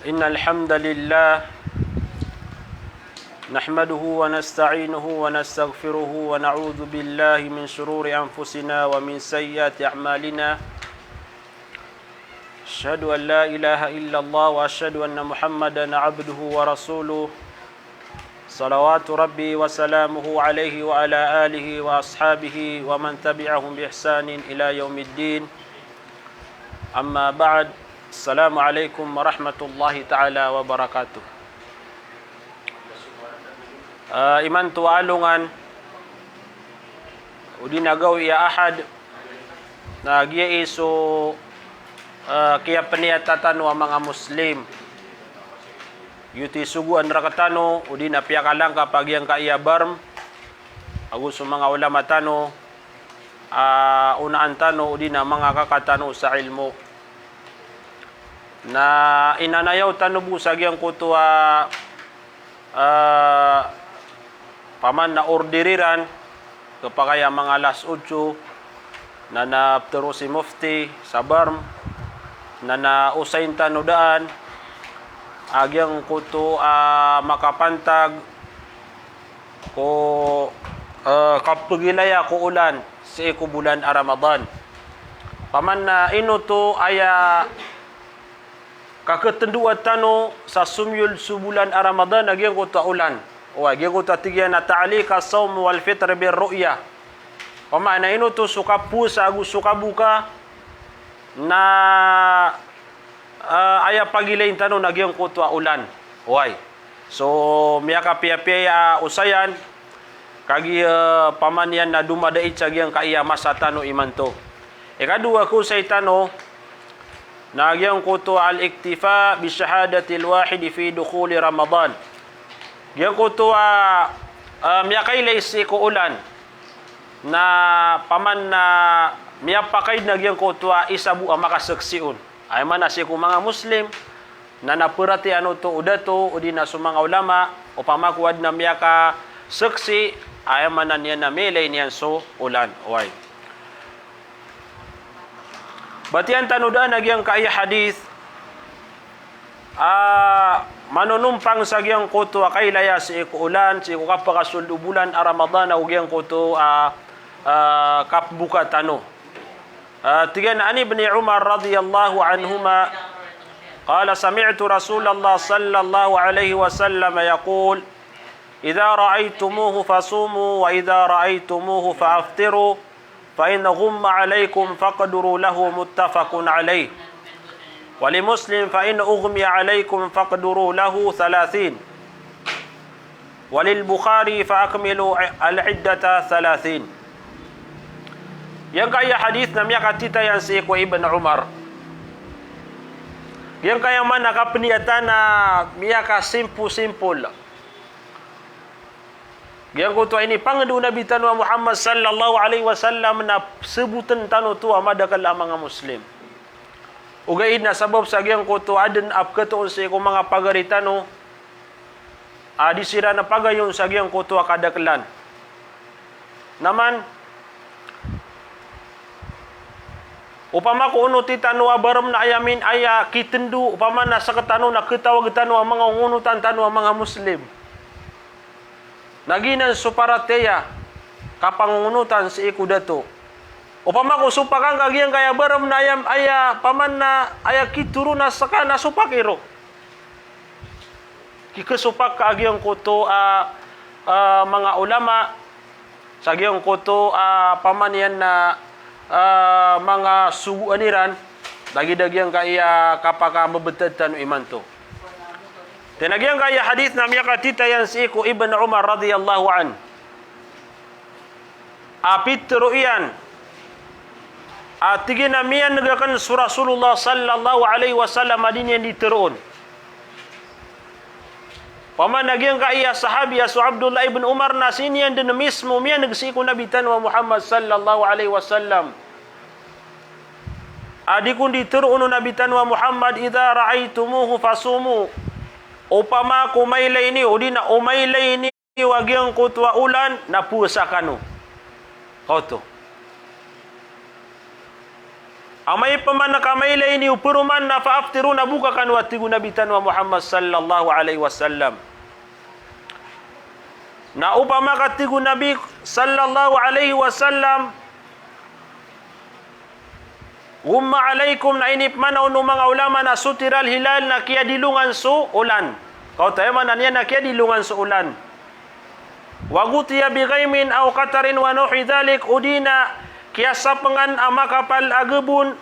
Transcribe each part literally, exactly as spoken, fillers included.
إن الحمد لله نحمده ونستعينه ونستغفره ونعوذ بالله من شرور أنفسنا ومن سيئات أعمالنا. أشهد أن لا إله إلا الله وأشهد أن محمدا عبده ورسوله. صلوات ربي وسلامه عليه وعلى آله وأصحابه ومن تبعهم بإحسان إلى يوم الدين. أما بعد. السلام عليكم ورحمة الله تعالى وبركاته. Ah, imanto a alongan, odi na gawii a Ahad, na giya i so, ah, kiyapniyata tano a manga Muslim. Giyoto i sogoan rktano, odi na piyakalangkap a giyangkaya a barm, ago so manga ulama tano, a onaan tano, odi na manga kaka tano sa ilmo. Na inanayaw tano bo sa giyangkoto a, ah, paman na order iran, khapakay a manga alas otso, na na ptharo si Mufti sa barm, na na osayin tano daan a giyangkoto a makapantag ko, eh, kapagilaya ko olan sii ko bolan a Ramadan. Paman na ino oto aya kakatndoa tano sa somiyold so bolan a Ramadan a giyangkoto a olan. Oway, giyangkoto a tig iyan a ta'liq as-sawm wal fitr bir ru'yah. Paman na ino oto so kapowasa ago so kaboka na, ah, aya pagilayn tano na giyangkoto a olan. Oway. So, miyakapiyapiya a osayan, kagiya, eh, paman iyan na domadait sa giyangkaya masa tano imanto. Ikadowa ko osay tano, na giyangkoto a al-iktifa bi shahadatil wahid fi dukhuli Ramadan. Giyangkoto a, ah, miyakailay sii ko olan, na paman na miyapakaid na giyangkoto a isa bo a makasaksi on. Aya maana sii ko manga Muslim, na na paratiyayaan oto o dato, odi na so manga ulama, opama ko adn a miyakasaksi, aya maana niyan na miyailay niyan so olan. Oway. Batiyan tano daan a giyangkaya hadith, ah, manonompang sa giyangkoto a kailaya sii ko olan, sii ko kapakasold o bolan a Ramadan, ago giyangkoto a, ah, kapboka tano. Ah, tig iyan a an Ibni Umar radiyallahu anhuma, qala, sami'tu Rasulallah sallallahu alaihi wasallam yaqul, idha ra'aytumuhu fasumu, wa idha ra'aytumuhu fa aftiru, fa in ghumma alaikum faqduru lahu, muttafaqun alaih. Wa li Muslim, fa in ughmiya alaikum faqduru lahu thalathin. Wa lil Bukhari, fa akmilu al-iddata thalathin. Giyangkaya hadith na miyakatitayan sii ko Ibn Umar. Giyangkaya maana kapniyata na miyakasimpo-simpol. Giyangkoto a inipangndao o Nabi tano a Muhammad sallallahu alaihi wasallam na sabotn tano oto a madakl a manga Muslim. Ogaid na sabap sa giyangkoto a adn a pkhatoon sii ko manga pagari tano a di siran pagayon sa giyangkoto a kadaklan. Na man, opama ko onoti tano a barm na aya min, aya kitndo, opama na sktano na ktawag tano a manga ongonotan tano a manga Muslim. Na giyanan so paratiyaya, kapangongonotan sii ko dato. Opama ko sopak angka giyangkaya barm na aya, aya, paman na aya kitoron a ska na sopak iro. Kikhasopak ka a giyangkoto a, a, manga ulama, sa giyangkoto a, paman iyan na, a, manga sogoan iran, lagid a giyangkaya kapakambbtad tano imanto. Tig iyan a giyangkaya hadith na miyakatitayan sii ko Ibn Umar radiyallahu anhu. A pitharo iyan a tig iyan a miyan'g akn so Rasulullah sallallahu alaihi wasallam a di niyan di tharoon. Opama na giyangkaya sahabi a so Abdullah ibn Umar na sii niyan dn mismo miyan'g sii ko Nabi tano a Muhammad sallallahu alaihi wasallam a di kon di tharoon o Nabi tano a Muhammad, idha ra'aytumuhu fasumu. Opama ko mailay niyo, odi na o mailay niyo a giyangkoto a olan, na powasa kano. Kaoto. Amay pman ka mailay niyo paroman na fa aftiru, na boka kano, a tig o Nabi tano a Muhammad sallallahu alaihi wasallam. Na opama ka tig o Nabi sallallahu alaihi wasallam, ghumma alaikum, na inipmana on o manga ulama na sutiral hilal, na kiyadilongan so olan. Kaoto, aya maana niyan na kiyadilongan so olan. Wa ghutiya bi ghaimin aw qatarin wa nahwi dhalik, odi na kiyasapengan a makapal a gebon,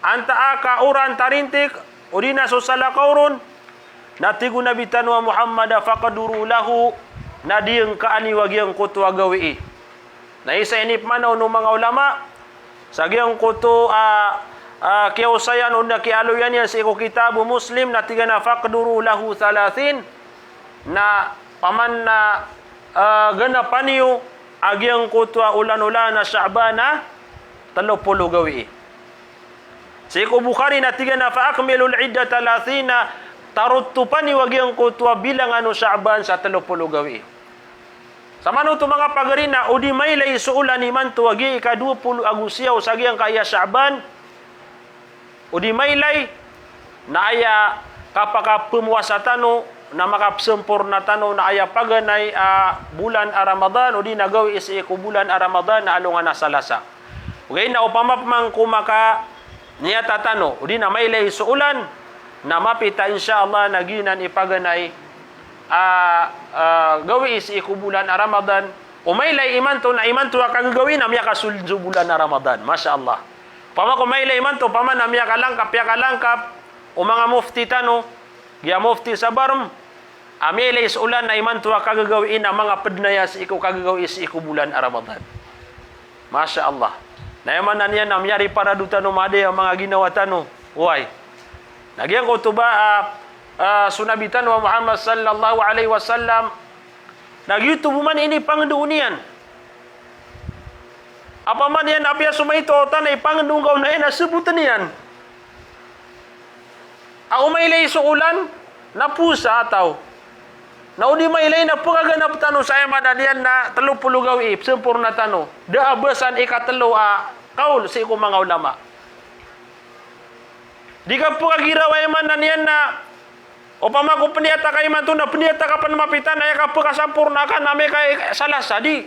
antaa ka oran tarintik, odi na so salakaw ron, na tig o Nabi tano a Muhammad a faqduru lahu, na diyangkaan iyo a giyangkoto a gawii. Na isa inipmana on o manga ulama, sa giyangkoto a, a, kiyaosayan odi na kiyaaloyan iyan sii ko kitab o Muslim, na tig iyan a faqduru lahu thalathin, na paman na, a, ganapan iyo a giyangkoto a olan-olan a Sha'ban a telo polo gawii. Sii ko Bukhari na tig iyan a fa akmilul iddata thalathina, tarotopan iyo a giyangkoto a bilangan o Sha'ban sa telo polo gawii. Samanoto manga pagari na odi mailay so olan imanto a gii ika dowa polo ago siyaw sa giyangkaya Sha'ban, odi mailay, na aya kapakapemowasa tano, na makapsemporna tano, na aya paganay a bolan a Ramadan, odi na gawii sii ko bolan a Ramadan, na alongan a Salasa. Ogaid na opama pman ko makaniyata tano, odi na mailay so olan, na mapita insha Allah na giyanan i paganay a, a, gawii sii ko bolan a Ramadan. O mailay imanto, na imanto a kagagawii na miyakasold so bolan a Ramadan. Masha Allah. Opama ko mailay imanto, opama na miyakalangkap, piyakalangkap o manga mufti tano, giya mufti sa Barm, a miyailay so olan na imanto a kagagawii na manga ped na aya sii ko kagagawii sii ko bolan a Ramadan. Masha Allah. Na aya maana niyan na miyariparado tano mada aya manga ginawa tano. Oway. Na giyangkoto ba, a, a, so Nabi tano a Muhammad sallallahu alaihi wasallam, na giyoto bo man inipangndao niyan. Opama niyan apiya so maito a wata na ipangndao ngka on na aya na seboten iyan a o mailay so olan na powasa a taw. Na odi mailay na pekaganap tano sa aya maana niyan na telo polo gawii, pesemporna tano. Da a ba san ikatelo a kawl sii ko manga ulama. Di ka pekagiraw a aya maana niyan na opama ko peniyata ka imanto na peniyata ka pen mapita na aya kapekasamporna ka na amay ka Salasa, di.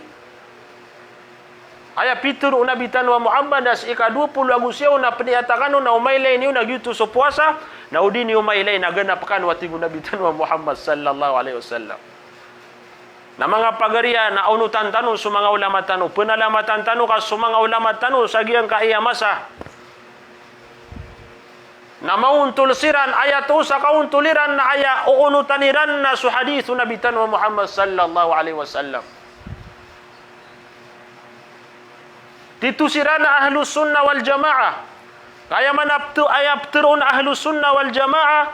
Aya pitero o Nabi tano a Muhammad a sii ka dowa polo ago siyaw na peniyata kano na o mailay niyo na giyoto so powasa, na odi niyo mailay na ganap kano, a tig o Nabi tano a Muhammad sallallahu alaihi wasallam. Na manga pagari a, na onotan tano so manga ulama tano, penalamatan tano ka so manga ulama tano sa giyangkaya masa. Na maontol siran, aya tao sa kaontol iran na aya oonotan iran na so hadith o Nabi tano a Muhammad sallallahu alaihi wasallam. Tito siran a Ahlus Sunnah wal Jamaah. Ka aya maana pte-, aya ptero on a Ahlus Sunnah wal Jamaah,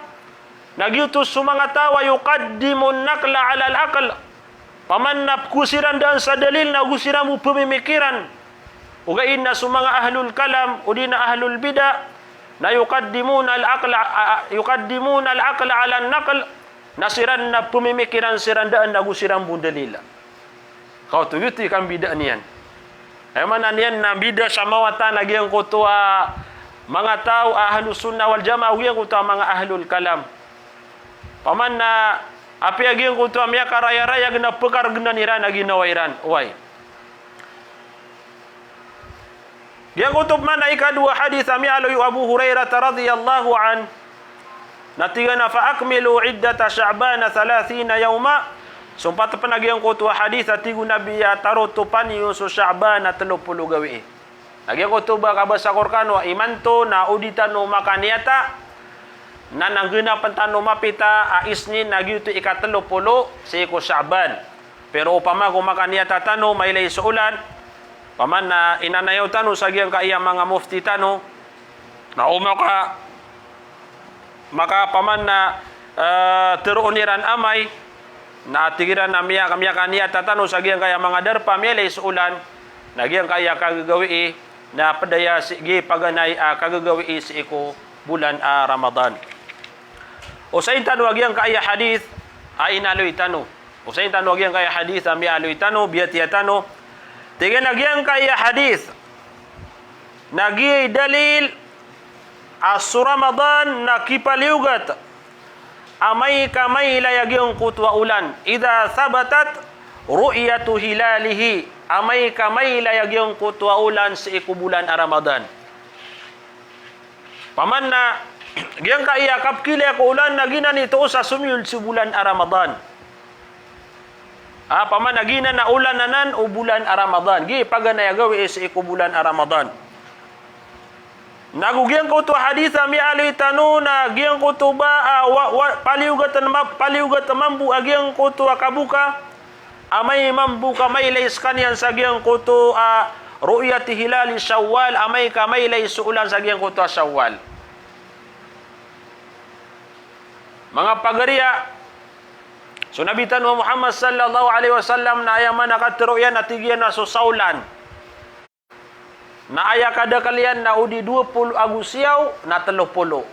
na giyoto so manga taw a yuqaddimun naqla alal aql. Opama na pekowaa siran daan sa dalil na go siran bo pemimikiran. Ogaid na so manga ahlul kalam, odi na ahlul bid'ah, na yuqaddimunal aqla, a, a, yuqaddimunal aqla alan naql, na siran na pemimikiran siran daan na go siran bo dalil. Kaoto, giyoto i kambidaan iyan. Aya maana niyan na bida sa mawatan a giyangkoto a manga taw a Ahlus Sunnah wal Jamaah, giyangkoto a manga ahlul kalam. Opama na apiya giyangkoto a miyakarayarayag na pekaregenan iran a ginawa iran. Oway. Giyangkoto pman a ikadowa hadith a miyaaloy o Abu Hurairah radhiyallahu anhu. Na tig iyan a, "Fa akmilu iddata Sha'bana thalathina yawma." Sompat pn a giyangkoto a hadith a tig o Nabi a tarotopan iyo so Sha'ban a telo polo gawii. Na giyangkoto ba kabasa ko rkano a imanto na o di tano makaniyata, na nanggenapn tano mapita a Isnin na giyoto i ikatelo polo sii ko Sha'ban. Pero opama ko makaniyata tano, mailay so olan, opama na inanayaw tano sa giyangkaya manga mufti tano, na o maka, maka opama na, eh, teroon iran amay, na tig iran a miya, miyakaniyata tano sa giyangkaya manga darpa, miyailay so olan, na giyangkaya kagagawii, na pd aya sii, giya paganay a kagagawii sii ko bolan a Ramadan. Osayin tano a giyangkaya hadith a inaloy tano. Osayin tano a giyangkaya hadith a miyaaloy tano, biyatiya tano. Tig iyan a giyangkaya hadith na giya i dalil a so Ramadan na kipaliyogat amay ka mailay a giyangkoto a olan. Idha thabatat ru'yatu hilalihi, amay ka mailay a giyangkoto a olan sii ko bolan a Ramadan. Paman na giyangkaya kapkilaya ko olan na giyanan i toos a somiyold so bolan a Ramadan. A, paman na giyanan a olan anan o bolan a Ramadan. Giya i paganay a gawii sii ko bolan a Ramadan. Na go giyangkoto a hadith a miyaaloy tano na giyangkoto ba, a, wa, wa, paliyogat ma-, paliyogat mambo a giyangkoto a kaboka. Amay mambo ka mailay skaniyan sa giyangkoto a ru'yati hilali Shawwal, amay ka mailay so olan sa giyangkoto a Shawwal. Manga pagariya, so Nabi tano a Muhammad sallallahu alaihi wasallam na aya maana a katharo iyan na tig iyan a so saolan na aya kadakl iyan na o di dowa polo ago siyaw na telo polo.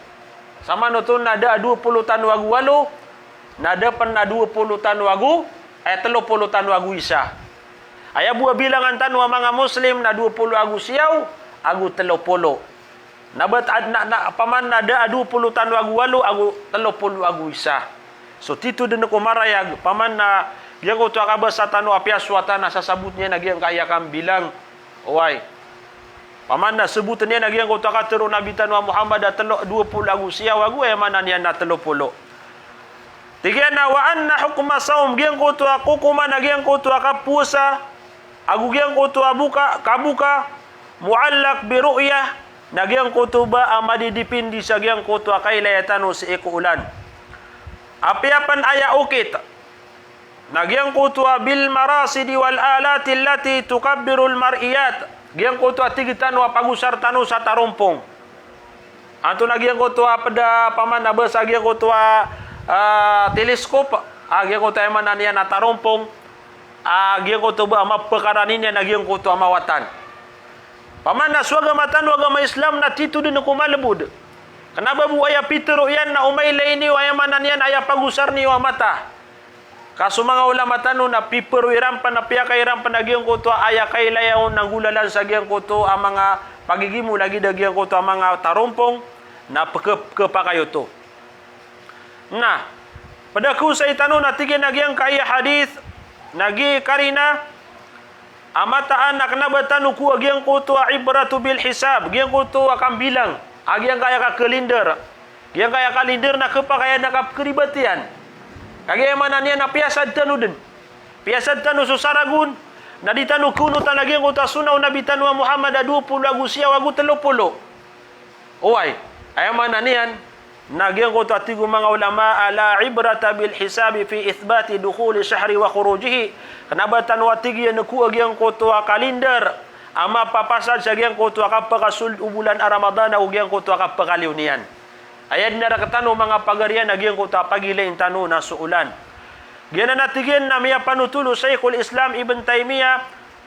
Samanoto na da a dowa polo tano ago walo, na da pn a dowa polo tano ago, eh, telo polo tano ago isa. Aya bo a bilangan tano a manga Muslim na dowa polo ago siyaw ago telo polo. Na bat, na, na, paman na da a dowa polo tano ago walo ago telo polo ago isa. So tito dn ko marayag, paman na giyangkoto a kabasa tano a piyasowatan na sasabotn iyan a giyangkaya kambilang. Oway. Paman na sabotn iyan a giyangkoto a katharo o Nabi tano a Muhammad a telo, dowa polo ago siyaw ago, aya maana niyan na telo polo. Tig iyan a, wa anna hukma sawm, giyangkoto a kokoman a giyangkoto a kapowasa, ago giyangkoto a boka, kaboka, mu'allaq bi ru'yah, na giyangkoto ba a madidipindi sa giyangkoto a kailaya tano sii ko olan. Apiya pn aya okit na giyangkoto a bil marasidi wal alati allati tukabbirul mar'iyat. Giyangkoto a tig tano a pagosar tano sa tarompong. Antonaa giyangkoto a pd a paman a basa giyangkoto a, ah, telescope. Ah, giyangkoto a aya maana niyan a tarompong. Ah, giyangkoto ba a mapkarani niyan a giyangkoto a mawatan. Paman na so agama tano a agama Islam na tito dn ko malbod. Kna ba bo aya pitharo iyan na o mailay niyo, aya maana niyan aya pagosar niyo a mata. Ka so manga ulama tano na piparo iran pn, na piyakay iran pn a giyangkoto a aya kailaya on na nggolalan sa giyangkoto a manga pagigimo lagid a giyangkoto a manga tarompong na pk-, pkhapakay oto. Na pd a kaosay tano na tig iyan a giyangkaya hadith na giya karina a mataan a kna ba tano ko a giyangkoto a ibratu bil hisab, giyangkoto a kambilang, a giyangkaya kakalinder. Giyangkaya kalinder na khapakay iyan a kapkharibat iyan. Kagiya aya maana niyan na piyasad tano dn. Piyasad tano so sarag on, na di tano khaonotan a giyangkoto a sona o Nabi tano a Muhammad a dowa polo ago siyaw ago telo polo. Oway, aya maana niyan na giyangkoto a tig o manga ulama a la ibrata bil hisabi fi ithbati dukhuli shahri wa khurujihi. Kna ba tano a tig iyan ko a giyangkoto a kalinder a mapapasad sa giyangkoto a kapakasold o bolan a Ramadan ago giyangkoto a kapakaliyo niyan. Aya dn a rktano manga pagariya na giyangkoto a pagilayn tano na so olan. Giyanan a tig iyan na miyapanotol o Shaykhul Islam Ibn Taymiyyah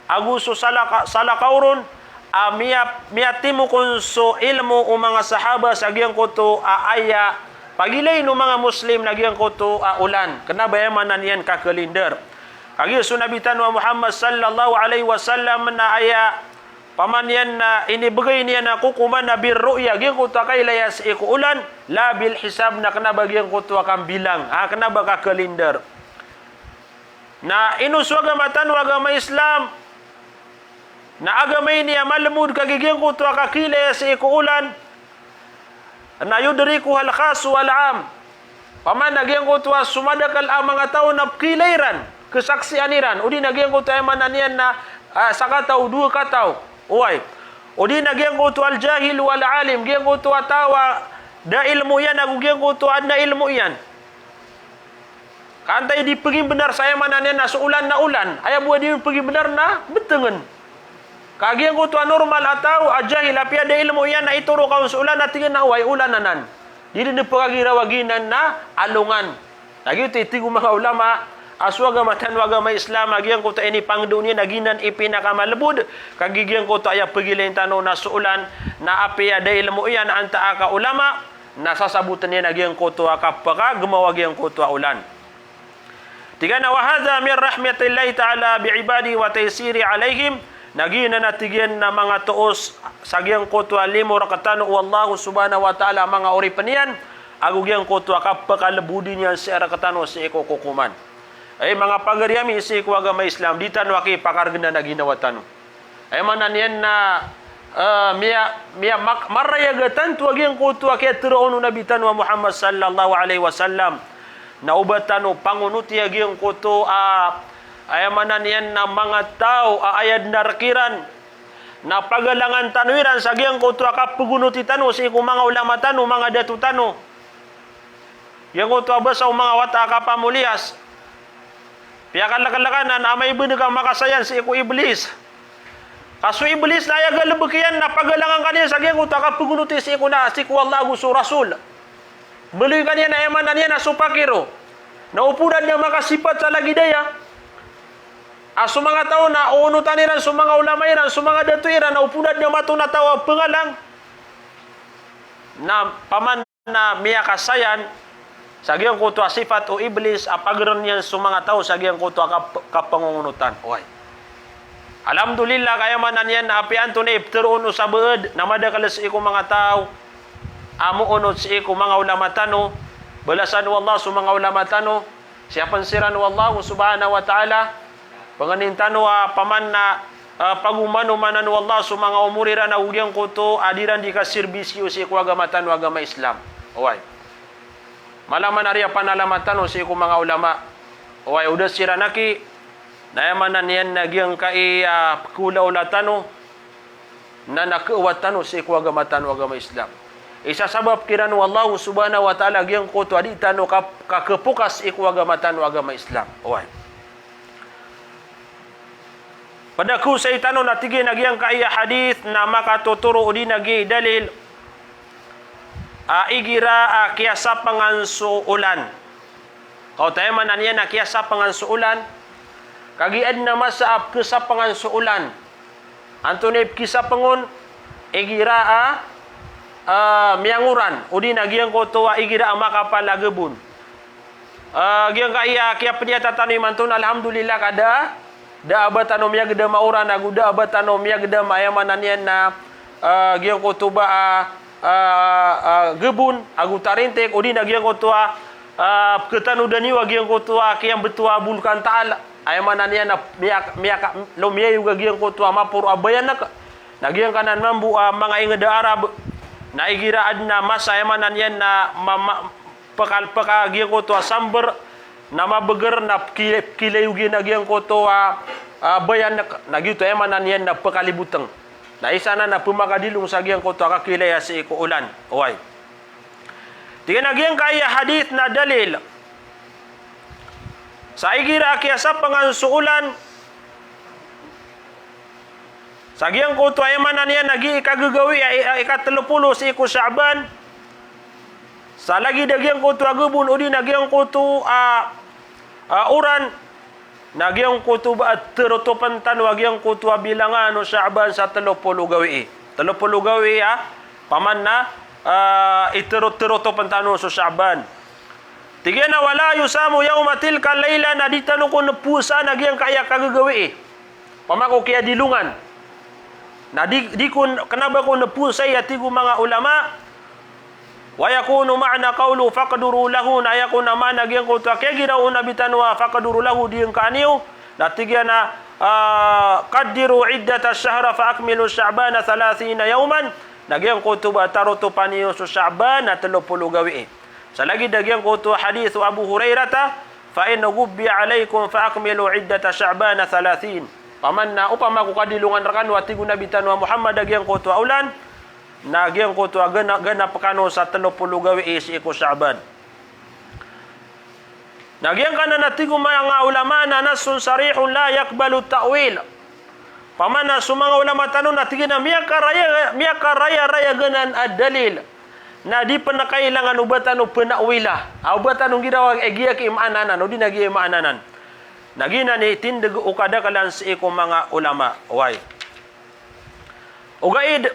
ago so salaka-, salakaw ron a miya-, miyatimok on so ilmo o manga sahaba sa giyangkoto a aya pagilayn o manga Muslim na giyangkoto a olan. Kna ba aya maana niyan kakalinder. Kagiya so Nabi tano a Muhammad sallallahu alaihi wasallam na aya paman iyan na inibgay niyan a kokoman na bir ru'ya, giyangkoto a kailaya sii ko olan, la bil hisab, na kna ba giyangkoto a kambilang, a kna ba kakalinder. Na ino so agama tano a agama Islam, na agama ini a malbod kagiya giyangkoto a kakilaya sii ko olan, na yudrikuhal khas wal am. Paman na giyangkoto a so madakl a manga taw na pkhailay iran, khasaksian iran, odi na giyangkoto a aya maana niyan na, ah, sakataw, dowa kataw. Oway. Odi na giyangkoto al jahil wal alim, giyangkoto a taw a da ilmo iyan ago giyangkoto a adn a ilmo iyan. Ka antaa i di pagibnar sa aya maana niyan na so olan na olan. Aya bo a di pagibnar na btngn. Ka giyangkoto a normal a taw a jahil, apiya da ilmo iyan na itoro ka on so olan na tig iyan a oway, olan anan. Di dn pkagirawa giyanan na alongan. Na giyoto i tig o manga ulama a so agama tano a agama Islam a giyangkoto a inipangndao niyan na giyanan i pinakamalbod, kagiya giyangkoto a aya pagilayn tano na so olan na apiya da ilmo iyan antaa ka ulama, na sasabotn iyan a giyangkoto a kapakagmaw a giyangkoto a olan. Tig iyan a, wa hadha min rahmatillahi ta'ala bi ibadihi wa taysirihi alaihim, Na giyanan a tig iyan na manga toos sa giyangkoto a limo rektano o Allah subhanahu wa ta'ala a manga oripn iyan, ago giyangkoto a kapakalbodi niyan sii rektano sii ko kokoman. Ay manga pagari ami sii ko agama Islam, di tano aki pakargnan a ginawa tano. Ay maana niyan na, eh, miya, miya mak-, marayag a tanto a giyangkoto a kiyatharoa on o Nabi tano a Muhammad sallallahu alaihi wasallam. Na oba tano pangonoti a giyangkoto a, aya maana niyan na manga taw a aya dn a rk iran. Na pagalangan tano iran sa giyangkoto a kapagonoti tano sii ko manga ulama tano, manga dato tano. Giyangkoto a basa o manga wata a kapamoliyas. Piyakalklk anan a amay bn ka makasayan sii ko Iblis. Ka so Iblis na aya galbk iyan na pagalangan ka niyan sa giyangkoto a kapagonoti sii ko na, sii ko Allah ago so Rasul. Mbaloy ka niyan a aya maana niyan na so pakiro. Na opama na makasipat sa lagid aya a so manga taw na oonotan iran so manga ulama iran, so manga dato iran, na opama na mato na taw a pngalang. Na paman na miyakasayan sa giyangkoto a sipat o Iblis a pagrn iyan so manga taw sa giyangkoto a kap-, kapangongonotan. Oway. Alhamdulillah, ka aya maana niyan na apiya antonaa i ptharoon o sabaad na madakl sii ko manga taw a moonot sii ko manga ulama tano, balasan o Allah so manga ulama tano, siyapn siran o Allah subhanahu wa ta'ala, pangnin tano a paman na, ah, pagomanomanan o Allah so manga omor iran ago giyangkoto a di iran di kasirbisiyo sii ko agama tano a agama Islam. Oway. Mala man a riya panalamat tano sii ko manga ulama. Oway, o da siran aki, na aya maana niyan na giyangkai a pkhaolaola tano, na na khaowat tano sii ko agama tano a agama Islam. Isasabap kiran o Allah subhanahu wa ta'ala giyangkoto a di tano kap-, kakhapokas sii ko agama tano a agama Islam. Oway. Pd a khaosay tano na tig iyan a giyangkai a hadith na makatotoro odi na giya i dalil a igira a kiyasapangan so olan. Ka oto aya maana niyan na kiyasapangan so olan. Kagiya adn a masa a pkhasapangan so olan. Antonaa i pkhisapang on, igira a, ah, miyangoran, odi na giyangkoto a igira a makapal a gbon. Ah, giyangkai a kiyapniyata tano imanto na alhamdulillah ka da, da a ba tano miyagdam a oran, ago da a ba tano miyagdam a aya maana niyan na, ah, giyangkoto ba a, ah, ah, gbon, ago tarintik, odi na giyangkoto a, ah, pkhatanodan iyo a giyangkoto a kiyambtowa a bolkan taal. Aya maana niyan na miyak-, miyaka-, lomiyayog a giyangkoto a maporo a bayanak. Na giyangkanan mambo a manga ingd a Arab. Na igira adn a masa aya maana niyan na ma-, ma-, pkal-, pka giyangkoto a sambr, na mabgr, na pki-, pkilayog iyan a giyangkoto a, a, bayanak, na giyoto aya maana niyan na pkalibotng. Na isa nan na pmakadilong sa giyangkoto a kakilaya sii ko olan. Oway. Tig iyan a giyangkai a hadith na dalil. Sa igira a kiyasapangan so olan, sa giyangkoto aya maana niyan na giya i kagagawii a, a, ika tlo polo sii ko Sha'ban. Sa lagid a giyangkoto a gbon odi na giyangkoto a, a, oran. Na giyangkoto ba a tharotopan tano a giyangkoto a bilangan o Sha'ban sa tlo polo gawii. Tlo polo gawii a, paman na, ah, i tharo-, tharotopan tano so Sha'ban. Tig iyan a wala yusamu yawma tilka layla, na di tano kon powasaan a giyangkai a kagagawii. Opama ko kiyadilongan. Na di, di kon, kna ba kon powasai a tig o manga ulama. Wa yakunu ma'na qawlu faqduru lahu, na aya kon a maana giyangkoto a kiyagiraw o Nabi tano a faqduru lahu, diyangkaan iyo, na tig iyan a, ah, qaddiru iddata shahra fa akmilu Sha'bana thalathina yawman, na giyangkoto ba tharotopan iyo so Sha'ban na tlo polo gawii. Sa lagid a giyangkoto a hadith o Abu Hurairata, fa in ghubbiya alaykum fa akmilu iddata Sha'bana thalathin. Paman na opama ko kadilongan rkano a tig o Nabi tano a Muhammad a giyangkoto a olan, na giyangkoto a gana-, ganap kano sa tlo polo gawii sii ko Sha'ban. Na giyangkanan a tig o manga ulama na nassun sarihun la yaqbalu ta'wil. Opama na so manga ulama tano na tig iyan a miyakaraya, miyakarayarayag anan a dalil. Na di pn kailangan o ba tano pnawila. A o ba tano nggiraw a giya ki maana anan, odi na giya i maana anan. Na giyanan i tindg o kadaklan sii ko manga ulama. Oway. Ogaid,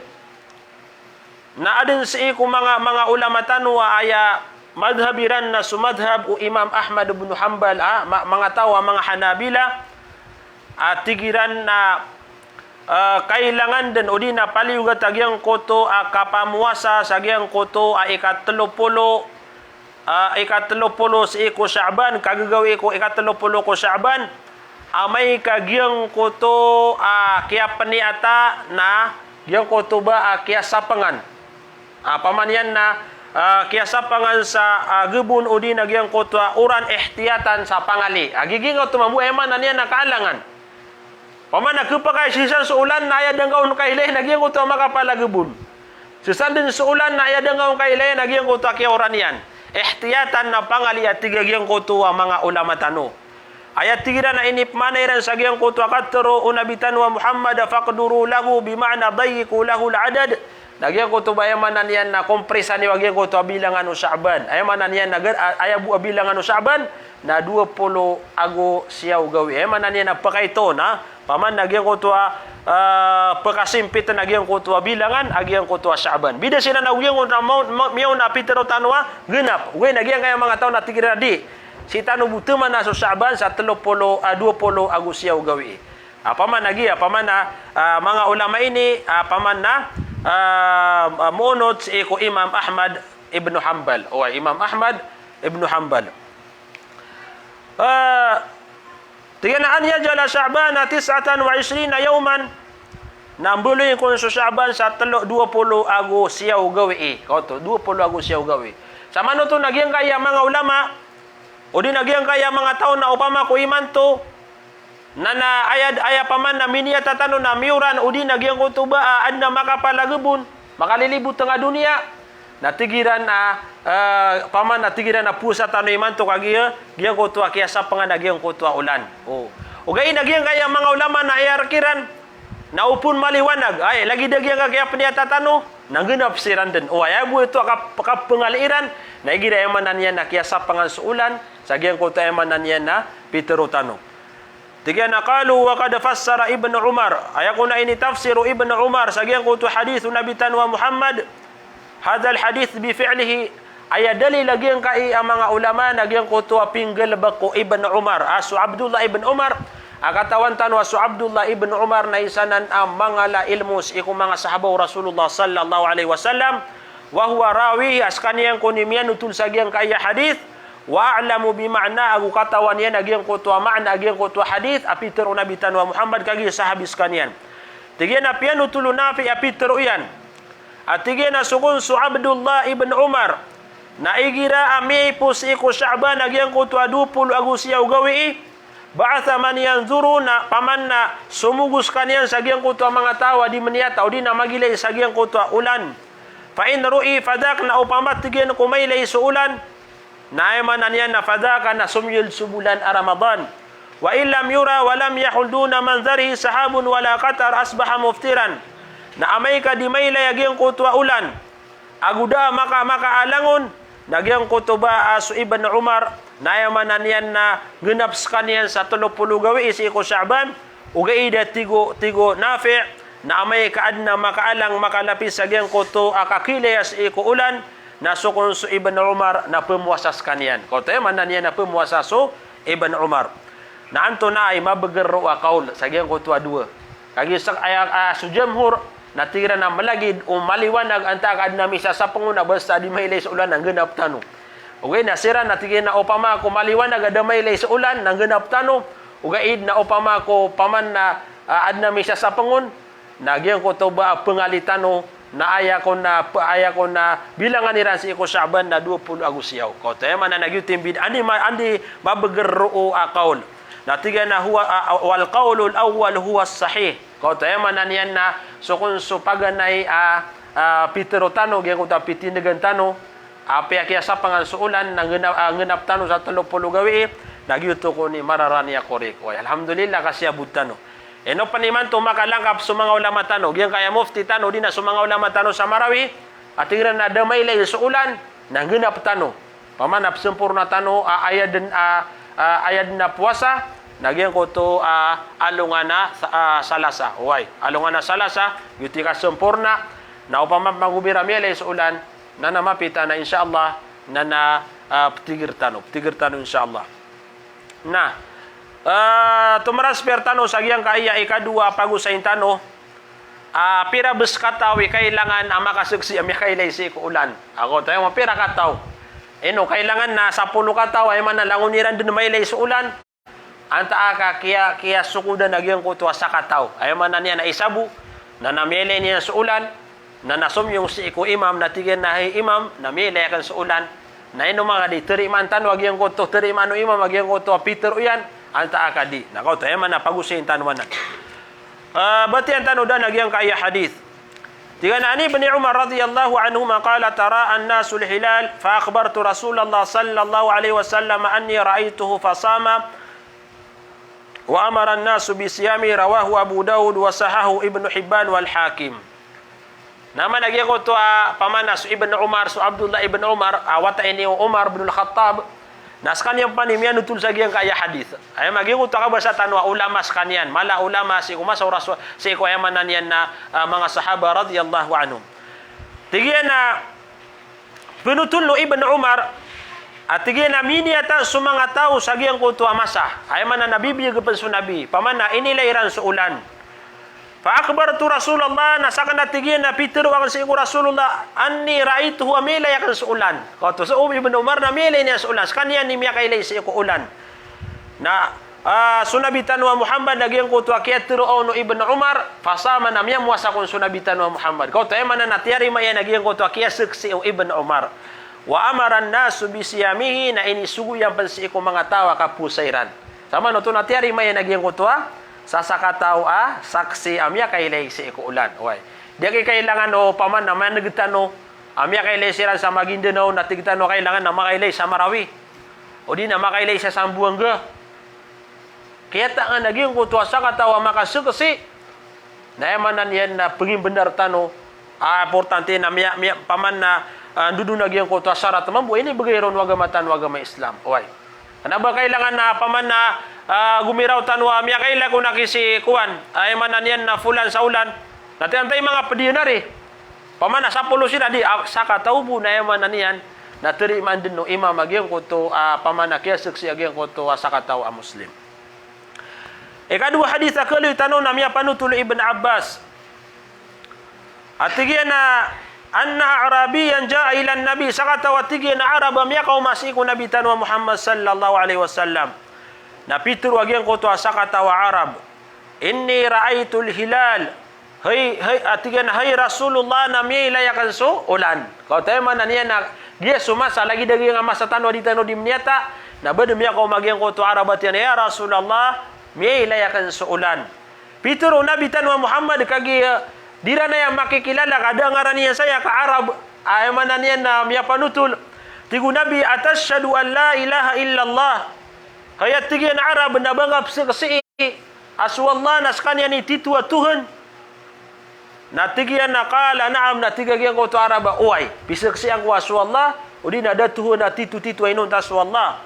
na adn sii ko manga, manga ulama tano a aya madhhab iran na so madhhab o Imam Ahmad ibn Hanbal, a, ma-, manga taw a manga Hanabila, a tig iran na ah, kailangan den odi na paliyogat a giyangkoto a kapamowasa sa giyangkoto a ikatelo polo, ah, ikatelo polo sii ko Sha'ban, kagagawii ko ikatelo polo ko Sha'ban, amay ka giyangkoto a kiyapniyata na giyangkoto ba a kiyasapangan. Ah, opama niyan na, ah, kiyasapangan sa, ah, gebon odi na giyangkoto a oran ihtiyatan sa pangali. Ah, giyangkoto mambo, aya maana niyan na kaalangan. Opama na kepakay sisan so olan na aya da ngka on kailay na giyangkoto a makapala gebon. Sisan den so olan na aya da ngka on kailay na giyangkoto a kiyaoran iyan. Ihtiyatan na pangali a tig a giyangkoto a manga ulama tano. Aya tig iran a inipmaana iran sa giyangkoto a katharo o Nabi tano a Muhammad a faqduru lahu, bi ma'na dayyiqu lahul adad. Na giyangkoto ba aya maana niyan na kompresa niyo a giyangkoto a bilangan o Sha'ban. Aya maana niyan na gar-, a-, aya bo a bilangan o Sha'ban na dowa polo ago siyaw gawii. Aya maana niyan na pakaito na, opama na giyangkoto a, ah, pakasimpit na giyangkoto a bilangan a giyangkoto a Sha'ban. Bida siran a giyangkoto a maw-, maw-, miyaona a pitharo tano a genap. Ogaid na giyangkaya manga taw na tig iran a di. Sii tano bo teman a so Sha'ban sa telo polo, ah, dowa polo ago siyaw gawii. Opama na giya, opama na, ah, manga ulama ini, ah, opama na, ah, ah, moonot sii ko Imam Ahmad ibn Hanbal. Oway, Imam Ahmad ibn Hanbal. Ah, tig iyan a an yaj'ala Sha'bana tis'atan wa ishrina yawman. Na mbaloy kon so Sha'ban sa telo, dowa polo ago siyaw gawii. Kaoto, dowa polo ago siyaw gawii. Sa maana oto na giyangkaya manga ulama, odi na giyangkaya manga taw na opama ko imanto, na, na aya, aya opama na miniyata tano na miyoran, odi na giyangkoto ba, ah, aden a makapala gebon, makalilibot tanga doniya. Na tig iran a, ah, opama na tig iran a powasa tano imanto kagiya, giyangkoto a kiyasapangan a giyangkoto a olan. O. Ogaid na giyangkaya manga ulama na aya rk iran na opama maliwanag, ay, lagid a giyangkaya kiyapniyata tano, na genap siran den. O, aya bo oto a kap-, kapangali iran, na igira aya maana niyan na kiyasapangan so olan, sa giyangkoto aya maana niyan na pitharo tano. Tig iyan a qalu wa qad fassara Ibn Umar. Aya kon a initafsir o Ibn Umar sa giyangkoto a hadith o Nabi tano a Muhammad, hadhal hadith bi fi'lihi. Aya dalil a giyangkai a manga ulama na giyangkoto a pinggalebek o Ibn Umar. A so Abdullah ibn Umar, a katawan tano a so Abdullah ibn Umar na isa nan a mangala a ilmo sii ko manga sahaba o Rasulullah sallallahu alaihi wasallam. Wa huwa rawi, a sekaniyan kon i miyanotol sa giyangkai a hadith. Wa a'lamu bi ma'na, ago katawan iyan a giyangkoto a ma'na a giyangkoto a hadith a pitharo o Nabi tano a Muhammad kagiya sahabi sekaniyan. Tig iyan a piyanotol o Nafi a pitharo iyan. A tig iyan a so kon so Abdullah ibn Umar na igira a miyaipo sii ko Sha'ban a giyangkoto a dowa polo ago siyaw gawii, ba'atha man yanzuru, na opama na somogo sekaniyan sa giyangkoto a manga taw a di meniyata, odi na magilay sa giyangkoto a olan. Fa in ru'i fadhak, na opama tig iyan ko mailay so olan, na aya maana niyan na fadhaka na somiyold so bolan a Ramadan. Wa in lam yura wa lam yahul duna manzarihi sahabun wala qatar asbaha muftiran. Na amay ka di mailay a giyangkoto a olan, ago da a maka-, makaalang on, na giyangkoto ba a so Ibn Umar, na aya maana niyan na genap sekaniyan sa telo polo gawii sii ko Sha'ban, ogaid a tig o, tig o Nafi', na amay ka aden a makaalang makalapis sa giyangkoto a kakilaya sii ko olan, na so kon so Ibn Umar na pemowasa sekaniyan. Kaoto aya maana niyan na pemowasa so Ibn Umar. Na antonaa i mabeger roo a kaol sa giyangkoto a dowa? Kagiya sek-, aya, a, so jamhur na tig iran a malagid o maliwanag antaa ka aden a misasapeng on a basta di mailay so olan na genap tano. Ogaid na siran na tig iran a opama ko maliwanag a da mailay so olan na genap tano. Ogaid na opama ko opama na, a, aden a misasapeng on, na giyangkoto ba a pengali tano, na aya kon a pe-, aya kon a bilangan iran sii ko Sha'ban na dowa polo ago siyaw. Kaoto aya maana na giyoto i mbid-, anda i ma-, anda i mabeger roo a kaol. Na tig iyan a huwa, a, a, wal qawlul awwal huwa sahih. Kaoto aya maana niyan na so kon so paganay a, a, pitharo tano, giyangkoto a pitindegen tano, apiya kiyasapangan so olan na ngena-, a, ngenap tano sa telo polo gawii, na giyoto kon i mararani a korek. Oway, alhamdulillah ka siyabot tano. Ino pen imanto makalangkap so manga ulama tano, giyangkaya mufti tano, odi na so manga ulama tano sa Marawi, a tig iran a da mailay so olan na nggenap tano. Opama na pesemporna tano a, aya den a, a, aya den a powasa, na giyangkoto a, alongan a, a, Salasa. Oway, alongan a Salasa, giyoto i kasemporna, na opama magobi ran miyailay so olan, na na mapita na insha Allah, na na, a, petigir tano, petigir tano insha Allah. Na, a, tomaras piya rktano sa giyangkaya ikadowa a pagosayin tano, a, pira bes kataw i kailangan a makasaksi a miyakailay sii ko olan. Ako tayo, mapira kataw. Ino, kailangan na sapolo kataw, aya maana langon iran den mailay so olan. Antaa ka kiya, kiyasokodan a giyangkoto a sakataw. Aya maana niyan na isa bo, na, na miyailay niyan so olan, na, na somiyong sii ko imam, na tig iyan a hay imam, na miyailay aken so olan. Na ino manga di, tarimaan tano a giyangkoto, tarimaan o imam a giyangkoto a pitero iyan, antaa ka di. Na kaoto, aya maana pagosayin tano anan. Ah, batiyan tano den a giyangkaya hadith. Tig iyan a, an Ibni Umar radiyallahu anhuma qala, tara an-nasul hilal, fa akhbartu Rasulallah sallallahu alaihi wasallam anni ra'aituhu fasama, wa amara an-nasu bi siyami, rawahu Abu Dawud, wa sahahu Ibnu Hibban wal Hakim. Na maana giyangkoto a, pamana so Ibn Umar, so Abdullah Ibn Umar, a, wata ini o Umar bin Al-Khattab, na sekaniyan pman i miyanotol sa giyangkaya hadith. Aya maana giyangkoto a kabasa tano a ulama sekaniyan, mala a ulama sii ko masa o Rasul, sii ko aya maana niyan na, a, manga sahaba radiyallahu anhum. Tig iyan a, penotol o Ibn Umar, a tig iyan a miniyata so manga taw sa giyangkoto a masa. Aya maana na bibiyag pen so Nabi. Pamana inilay iran so olan. Fa akhbartu Rasulallah, na saken a tig iyan a pitero aken sii ko Rasulullah, anni ra'aituhu, a miyailay aken so olan. Kaoto so Ibn Umar na miyailay niyan so olan. Sekaniyan i miyakailay sii ko olan. Na, ah, so Nabi tano a Muhammad na giyangkoto a kiyatero on o Ibn Umar, fasama, na miyamowasa kon so Nabi tano a Muhammad. Kaoto aya maana na tiyarima iyan a giyangkoto a kiyasaksi o Ibn Umar. Wa amara an-nasu bi siyamihi, na inisogo iyan pen sii ko manga taw a kapowasa iran. Sa maana oto na tiyarima iyan a giyangkoto a sasakataw a saksi a miyakailay sii ko olan. Oway. Di aki kailangan o pamana maneg tano a miyakailay siran sa Maguindanao na tig tano kailangan na makailay sa Marawi. O di na makailay sa Sambuanga. Kiyataanan a giyangkoto a sakataw a makasaksi. Na aya maana niyan na pengimbenar tano a importante na miya, miya, pamana, ah, ndodon a giyangkoto a sarat mambo a inibegay ron o agama tano a agama Islam. Oway. Kena ba kailangan na pamana, ah, gomiraw tano a miyakailay ko na kisi kowan. Aya maana niyan na fulan sa olan. Na tiyan tayo manga pediyan ari. Pamana sapolo siran di, ah, sakataw bo na aya maana niyan na tarimaan den o imam a giyangkoto, ah, pamana kiyasaksi a giyangkoto a sakataw a Muslim. Ikadowa hadith a kaloy tano na miyapanotol o Ibn Abbas. A tig iyan a, anna A'rabiyan ja'a ila Nabi, sakataw a tig iyan a Arab a miyakaoma sii ko Nabi tano a Muhammad sallallahu alaihi wasallam. Na pitero a giyangkoto a sakataw a Arab. Inni ra'aitul hilal. Hay, hay, a tig iyan a, hay Rasulullah, na miyailay aken so olan. Kaoto aya maana niyan na giya so masa, lagid a giya nga masa tano a di tano di miniyata, na ba den miyakaoma giyangkoto a Arab a tig iyan a, ya Rasulullah, miyailay aken so olan. Pitero o Nabi tano a Muhammad kagiya, eh, di iran aya makikilala ka da a ngaran iyan saya ka Arab, aya maana niyan na miyapanotol. Tig o Nabi, atashhadu an la ilaha illallah. Kaya tig iyan a Arab na ba nga pesaksii a so Allah na sekaniyan i tito a Tuhan. Na tig iyan a qala na'am, na tig a giyangkoto a Arab a oway, pisaksian ko a so Allah, o di na da Tuhan a tito-tito a inonta so Allah.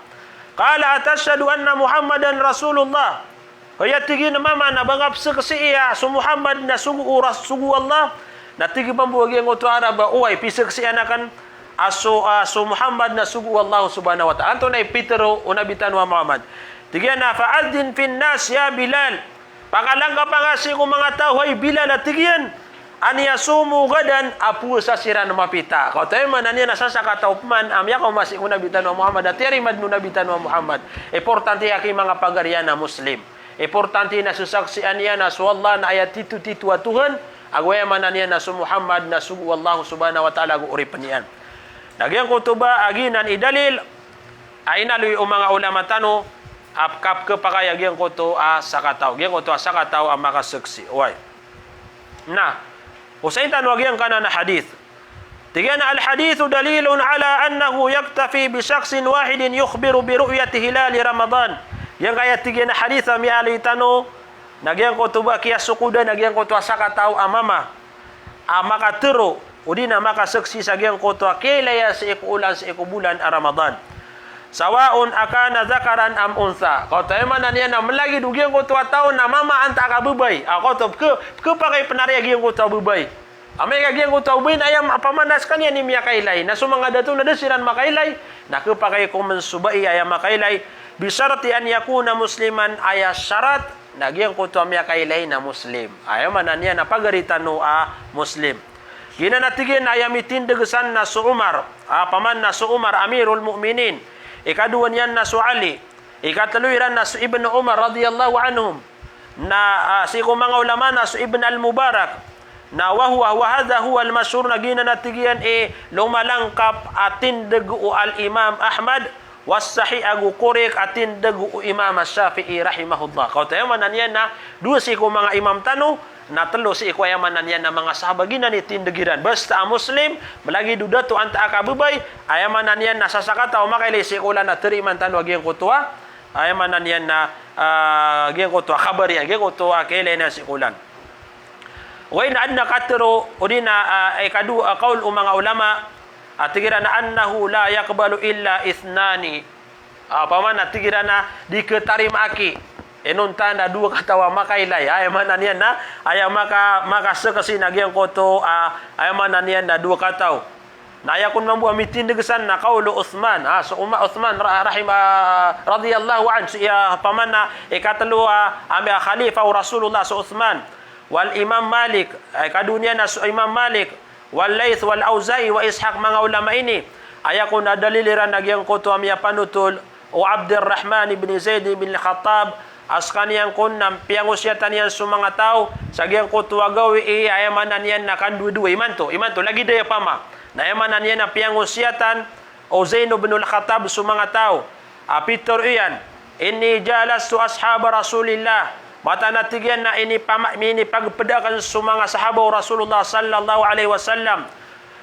Qala atashhadu anna Muhammadan Rasulullah. Kaya tig iyan a mama na ba nga pesaksii a so Muhammad na sogo o ras-, sogo o Allah. Na tig mambo a giyangkoto a Arab a oway, pisaksian aken a so, a so Muhammad na sogo o Allah subhanahu wa ta'ala. Antonaa i pitero o Nabi tano a Muhammad? Tig iyan a, fa'adhdhin fin nas ya Bilal. Pakalangkapa nga sii ko manga taw, hay Bilal, a tig iyan, an yasumu ghadan, a powasa siran mapita. Kaoto aya maana niyan na sasakataw pman a miyakaoma sii ko Nabi tano a Muhammad, a tiyarima den o Nabi tano a Muhammad. Importante a ki manga pagarian a Muslim. Importante na sesaksian iyan a so Allah na aya tito-tito a Tuhan, ago aya maana niyan na so Muhammad na sogo o Allah subhanahu wa ta'ala ago oripen iyan. Na giyangkoto ba a giyanan i dalil a inaloy o manga ulama tano a kap-, kapakay a giyangkoto a sakataw. Giyangkoto a sakataw a makasaksi. Oway. Na, osayin tano a giyangkanan a hadith. Tig iyan a, al-hadithu dalilun ala annahu yaktafi bi shakhsin wahidin yukhbiru bi ru'yati hilali Ramadan. Giyangkaya tig iyan a hadith a miyaaloy tano, na giyangkoto ba kiyasokodan a giyangkoto a sakataw a mama a makatero, o di na makasaksi sa giyangkoto a kiyailaya sii ko olan, sii ko bolan a Ramadan. Sawa'un akana dhakaran am untha. Kaoto aya maana niyan na melagid o giyangkoto a taw na mama antaa ka babay. A kaoto, peke-, pekepakay pen ari a giyangkoto a babay. Amay ka giyangkoto a babay na aya ma-, pamana sekaniyan i miyakailay. Na so manga dato na da siran makailay. Na kepakay ko men so bai aya makailay. Bi sharti an yakuna musliman, aya sarat na giyangkoto a miyakailay na Muslim. Aya maana niyan na pagari tano a Muslim. Giyanan a tig iyan a aya mitindeg san na so Umar, a, opama na so Umar, Amirul Mu'minin. Ikadowa niyan na so Ali. Ikatelo iran na so Ibn Umar radiyallahu anhum. Na, a, sii ko manga ulama na so Ibn al-Mubarak. Na wa huwa, wa hadha huwa al-mashhur, na giyanan a tig iyan i lomalangkap a tindeg o Al-Imam Ahmad, was-sahih, ago korek a tindeg o Imam Shafi'i rahimahullah. Kaoto aya maana niyan na dowa sii ko manga imam tano, na telo sii ko aya maana niyan na manga sahaba giyanan i tindeg iran. Basta a Muslim, malagid o dato antaa ka babay, aya maana niyan na sa sakataw a makailay sii ko olan na tarimaan tano a giyangkoto a, aya maana niyan na, a, giyangkoto a kabar iyan, giyangkoto a kailay niyan sii ko olan. Oway na adn a katero, odi na, a, ikadowa, a, kawl o manga ulama, a tig iran a annahu la yaqbalu illa ithnani. A, opama na tig iran a di khatarima aki inonta na dowa kataw a makailay. Aya maana niyan na, aya maka, makasaksi na giyangkoto, a, aya maana niyan na dowa kataw. Na aya kon mambo a mitindeg san na kawl o Uthman. A, so Uma-, Uthman ra-, rahima-, radiyallahu anhu. So iya, opama na ikatelo a, a, khalifa o Rasulullah so Uthman. Wal Imam Malik, a, ikadowa niyan na so Imam Malik. Wal Layth wal Awza'i wa Ishaq, manga ulama ini. Aya kon a dalil iran a giyangkoto a miyapanotol o Abdurrahman ibn Zaid ibn Khattab, a sekaniyan kon na piyangosiyatan iyan so manga taw sa giyangkoto a gawii, aya maana niyan na kandowadowa imanto, imanto, lagid aya opama. Na aya maana niyan na piyangosiyatan o Zain ibn al-Khattab so manga taw a pitero iyan, "Inni jalastu ashaba Rasulillah." Mataan a tig iyan na inipama-, inipagped aken so manga sahaba o Rasulullah sallallahu alaihi wasallam.